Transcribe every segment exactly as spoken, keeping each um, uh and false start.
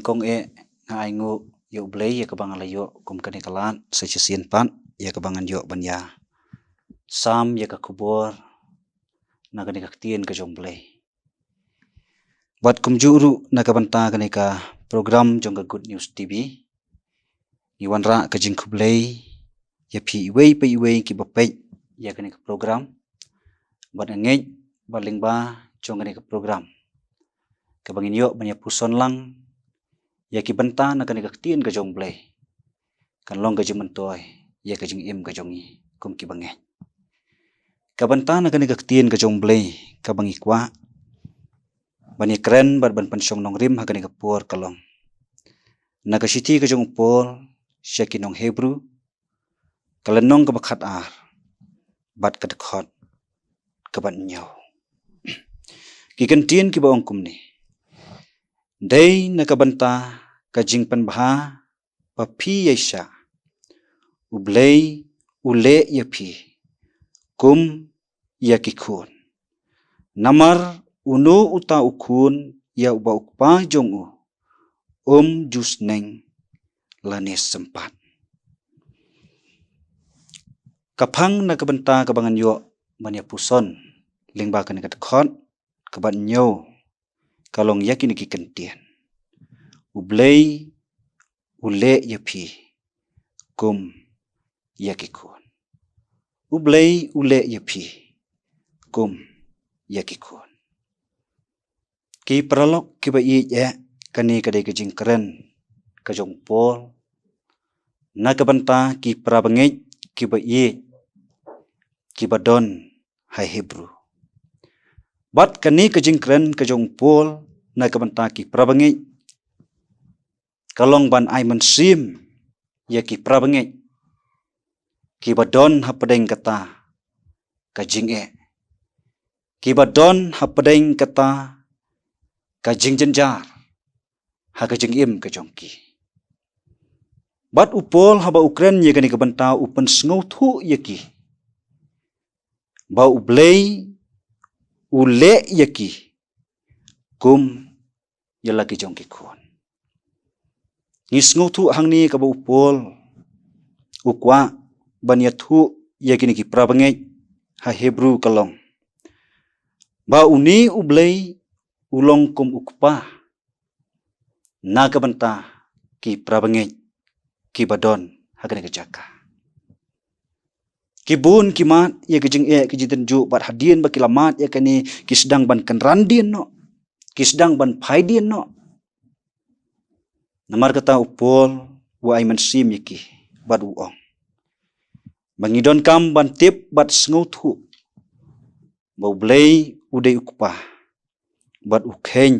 kong eh, nga ai nguh ïa U Blei ïa kaba nga la ïoh kum kane ka lad sa shisien pat ïa kaba ngan ïoh ban ïa sam ïa ka khubor na kane ka ktien ka jong U Blei. Bad kumjuh ruh na ka bynta kane ka program jong ka Good News T V, ngi wanrah ka jingkhublei ïa phi iwei pa iwei kiba peit ïa kane ka program. Bad nga ngeit ba lyngba jong kane ka program kaba ngin ïoh ban ïa puson lang ïa ki bynta na kane ka ktien ka jong U Blei, kan long ka jingmyntoi ïa ka jingim ka jong ngi kum kiba ngeit. Ka bynta na kane ka ktien ka jong U Blei kaba ngi kwah ban ïa kren bad ban pynshong nongrim ha kane ka por ka long na ka shithi ka jong u Paul sha ki nong Hebru, ka lynnong kaba khat ar bad ka dkhot kaba hynñiew. Ki kyntien kiba ong kumne: Dei na ka bynta ka jingpynbha ba phi ïaishah, U Blei u leh ïa phi kum ïa ki khun. Namar uno uta u khun ïa uba u kpa jong u um ju sneng lane sympat. Ka phang na ka bynta kaba ngan ïoh ban ïa puson lyngba kane ka dkhot kaba hynñiew ka long ïa kine ki kyntien: U Blei u leh ïa phi kum ïa ki khun. U Blei u leh ïa phi kum ïa ki khun. Ki paralok kiba ïeit eh, kane ka dei ka jingkren ka jong u Paul na ka bynta ki parabangeit kiba ïeit kiba don ha Hebru. Bad kane ka jingkren ka jong u Paul na ka bynta ki parabangeit ka long ban ai mynsiem ïa ki parabangeit kiba don hapdeng kata ka jingeh, kiba don hapdeng kata ka jingjynjar ha ka jingim ka jong ki. Bad u Paul haba u kren ïa kane ka bynta u pynsngewthuh ïa ki ba U Blei u leh ïa ki kum ïa la ki jong ki khun. Ngi sngewthuh hangne kaba u Paul u kwah ban ïathuh ïa kine ki parabangeit ha Hebru ka long ba une U Blei u long kum u kpa na ka bynta ki parabangeit kiba don ha kane ka jaka. Ki bun ki mad ïa ka jingeh ka jingtynjuh bad hadien ba ki la mad ïa kane ki sdang ban kynran dien noh, ki sdang ban phai dien noh. Namar kata u Paul u ai mynsiem ïa ki bad u ong ba ngi donkam ban tip bad sngewthuh ba U Blei u dei u kpa bad u kheiñ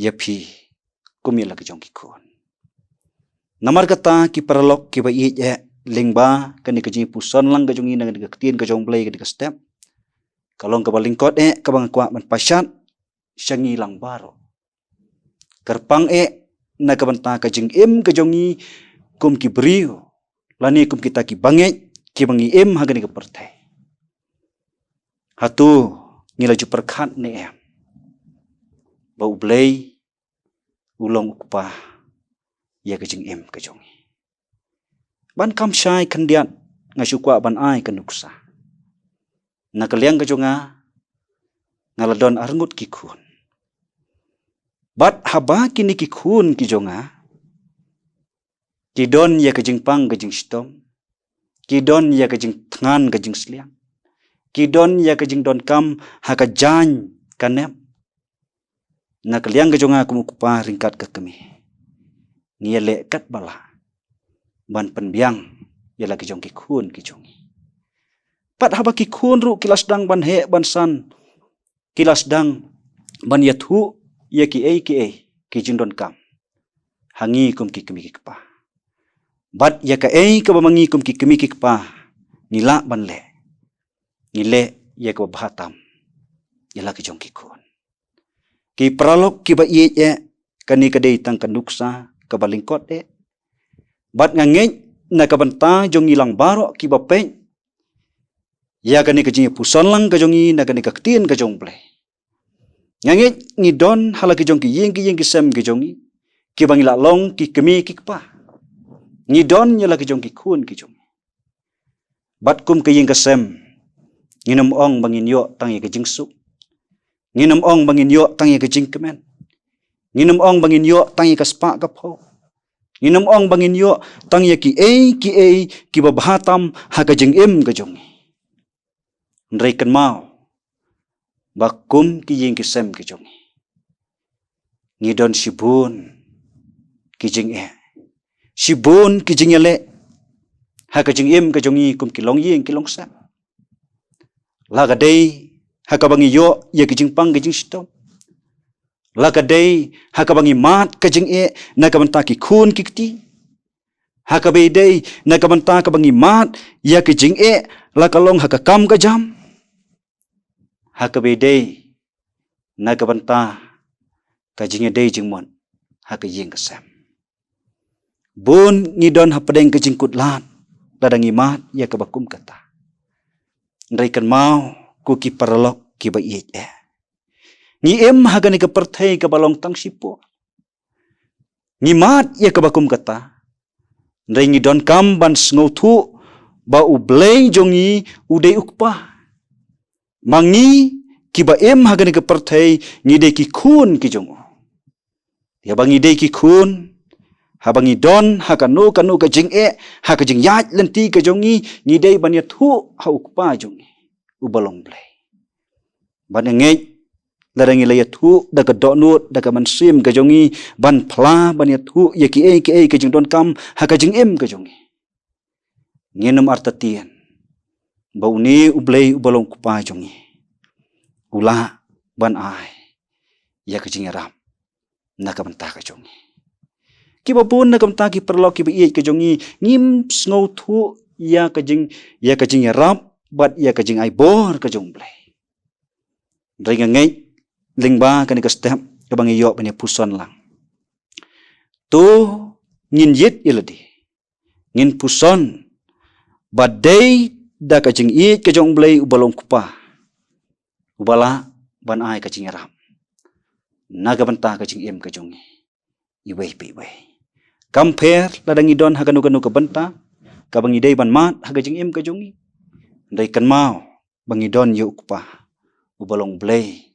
ïa phi kum ïa la ki jong ki khun. Namar kata ki paralok kiba ïeit eh, lyngba kane ka jingpuson lang ka jong ngi na kane ka ktien ka jong U Blei kane ka step, ka long kaba lyngkot eh kaba nga kwah ban pashat sha ngi lang baroh. Kyrpang eh na ka bynta ka jingim ka jong ngi kum ki briew lane kum kita ki bangeit kiba ngi im ha kane ka pyrthei. Hato ngi la ju pyrkhat ne em ba U Blei u long u kpa ïa ka jingim ka jong ngi? Ban kham shai khyndiat nga shu kwah ban ai ka nuksa. Na ka liang ka jong nga, nga la don arngut ki khun. Bad haba kine ki khun ki jong nga ki don ïa ka jingpang ka jingshitom, ki don ïa ka jingthngan ka jingsliang, ki don ïa ka jingdonkam ha ka jaiñ ka nep, na ka liang ka jong nga kum u kpa ryngkat ka kmie, ngi ïaleh katba lah ban pynbiang ïa la ki jong ki khun ki jong ngi. Bad haba ki khun ruh ki la sdang ban heh ban san, ki la sdang ban ïathuh ïa kiei kiei ki jingdonkam ha ngi kum ki kmie ki kpa. Bad ïa kaei kaba ma ngi kum ki kmie ki kpa ngi lah ban leh, ngi leh ïa kaba bha tam ïa la ki jong ki khun. Ki paralok kiba ïeit eh, kane ka dei tang ka nuksa kaba lyngkot eh. Bad nga ngeit na ka bynta jong ngi lang baroh kiba peit ïa kane ka jingpuson lang ka jong ngi na kane ka ktien ka jong U Blei, nga ngeit ngi don ha la ki jong ki ïing ki ïing ki sem ki jong ngi, kiba ngi la long ki kmie ki kpa. Ngi don ïa la ki jong ki khun ki jong ngi. Bad kum ka ïing ka sem, ngin ym ong ba ngin ïoh tang ïa ka jingsuk. Ngin ym ong ba ngin ïoh tang ïa ka jingkmen. Ngin ym ong ba ngin ïoh tang ïa ka spah ka phew. Ngin ym ong ba ngin ïoh tang ïa kiei kiei kiba bha tam ha ka jingim ka jong ngi. Hynrei kynmaw ba kum ki ïing ki sem ki jong ngi, ngi don shibun ki jingeh, shibun ki jingïaleh ha ka jingim ka jong ngi kum ki longïing ki longsem. La ka dei ha kaba ngi ïoh ïa ki jingpang ki jingshitom. La ka dei ha kaba ngi mad ka jingeh na ka bynta ki khun ki kti. Ha kaba dei na ka bynta kaba ngi mad ïa ki jingeh, la ka long ha ka kam ka jam. Ha kaba dei na ka bynta ka jingïadei jingmut ha ka ïing ka sem. Bun ngi don hapdeng ka jingkut lad lada ngi mad ïa kaba kum kata. Hynrei kynmaw ko ki paralok kiba ïeit eh, ngi im ha kane ka pyrthei kaba long tang shipor. Ngi mad ïa kaba kum kata, hynrei ngi donkam ban sngewthuh ba U Blei jong ngi u dei U Kpa. Ma ngi kiba im ha kane ka pyrthei ngi dei ki khun ki jong u. Ïa ba ngi dei ki khun, haba ngi don ha kano kano ka jingeh, ha ka jingïaid lynti ka jong ngi, ngi dei ban ïathuh ha U Kpa jong ngi uba long Blei. Ban ngeit lada ngi la ïathuh da ka dohnud, da ka mynsiem ka jong ngi, ban phla ban ïathuh ïa kiei kiei ka jingdonkam ha ka jingim ka jong ngi, ngin ym artatien ba une U Blei uba long U Kpa jong ngi u lah ban ai ïa ka jingïarap na ka bynta ka jong ngi. Kiba bun na ka bynta ki paralok kiba ïeit ka jong ngi, ngim sngewthuh ïa ka jing, ïa ka jingïarap bad ïa ka jingai bor ka jong U Blei. Hynrei nga ngeit lyngba kane ka step kaba ngi ïoh ban ïa puson lang, to ngin ïit ïa lade, ngin puson ba dei da ka jingïeit ka jong U Blei uba long U Kpa uba lah ban ai ka jingïarap na ka bynta ka jingim ka jong ngi iwei pa iwei. Kam pher lada ngi don ha kano kano ka bynta kaba ngi dei ban mad ha ka jingim ka jong ngi, hynrei kynmaw ba ngi don ïa U Kpa uba long Blei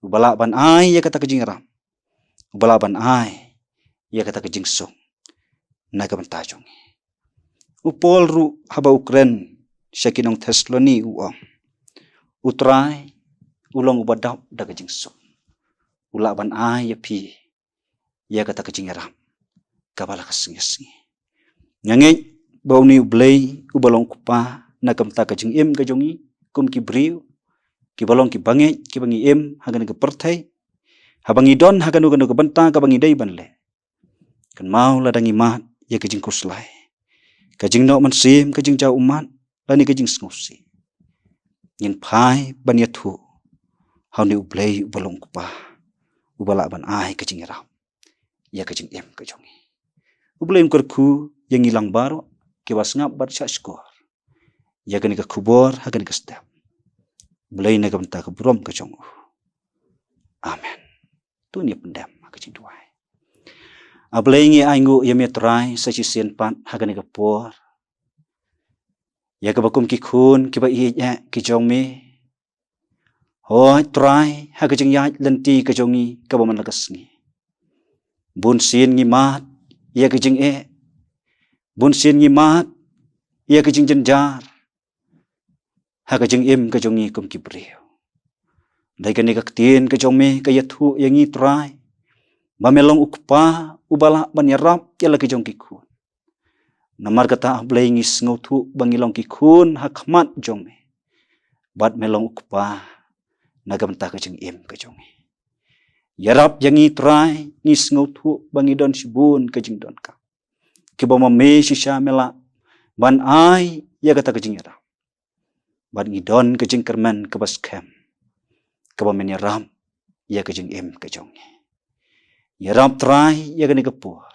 uba lah ban ai ïa kata ka jingïarap, uba lah ban ai ïa kata ka jingsuk na ka bynta jong ngi. U Paul ruh haba u kren sha ki nong Thessaloni u ong, U Trai u long uba dap da ka jingsuk, u lah ban ai ïa phi ïa kata ka jingïarap kaba la ka sngi sngi. Nga ngeit ba une U Blei uba long U Kpa na ka bynta ka jingim ka jong ngi kum ki briew kiba long kiba ngeit kiba ngi im ha kane ka pyrthei, haba ngi don ha kano kano ka bynta kaba ngi dei ban leh, kynmaw lada ngi mad ïa ka jingkhuslai, ka jingnoh mynsiem, ka jingjaw ummat lane ka jingsngewsih, ngin phai ban ïathuh ha une U Blei uba long U Kpa uba lah ban ai ka jingïarap ïa ka jingim ka jong ngi. U Blei un kyrkhu ïa ngi lang baroh kiba sngap bad shah shkor ïa kane ka khubor ha kane ka step. U Blei na ka bynta ka burom ka jong u. Amen. To ngin ïa pyndem ha ka jingduwai. A Blei, ngi ainguh ïa me Trai sa shisien pat ha kane ka por ïa kaba kum ki khun kiba ïeit eh ki jong me, hooid Trai, ha ka jingïaid lynti ka jong ngi kaba man la ka sngi, bun sien ngi mad ïa ka jingeh, bun sien ngi mad ïa ka jingjynjar ha ka jingim ka jong ngi kum ki briew. Dei kane ka ktien ka jong me ka ïathuh ïa ngi Trai ba me long U Kpa uba lah ban ïarap ïa la ki jong ki khun. Namar kata A Blei, ngi sngewthuh ba ngi long ki khun ha khmat jong me bad me long U Kpa na ka bynta ka jingim ka jong ngi. Ïarap ïa ngi Trai, ngi sngewthuh ba ngi don shibun ka jingdonkam kiba ma me shisha me lah ban ai ïa kata ka jingïarap. Bad ngi don ka jingkyrmen kaba skhem kaba men ïarap ïa ka jingim ka jong ngi. Ïarap Trai ïa kane ka por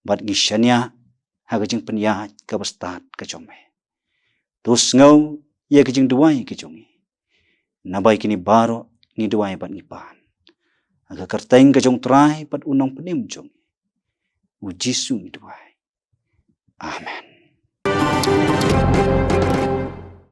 bad ngi shaniah ha ka jingpynïaid kaba stad ka jong me. To sngew ïa ka jingduwai ka jong ngi. Naba ïa kine baroh ngi duwai bad ngi pan ha ka kyrteng ka jong Trai bad U Nongpynim jong ngi, U Jisu ngi duwai. Amen.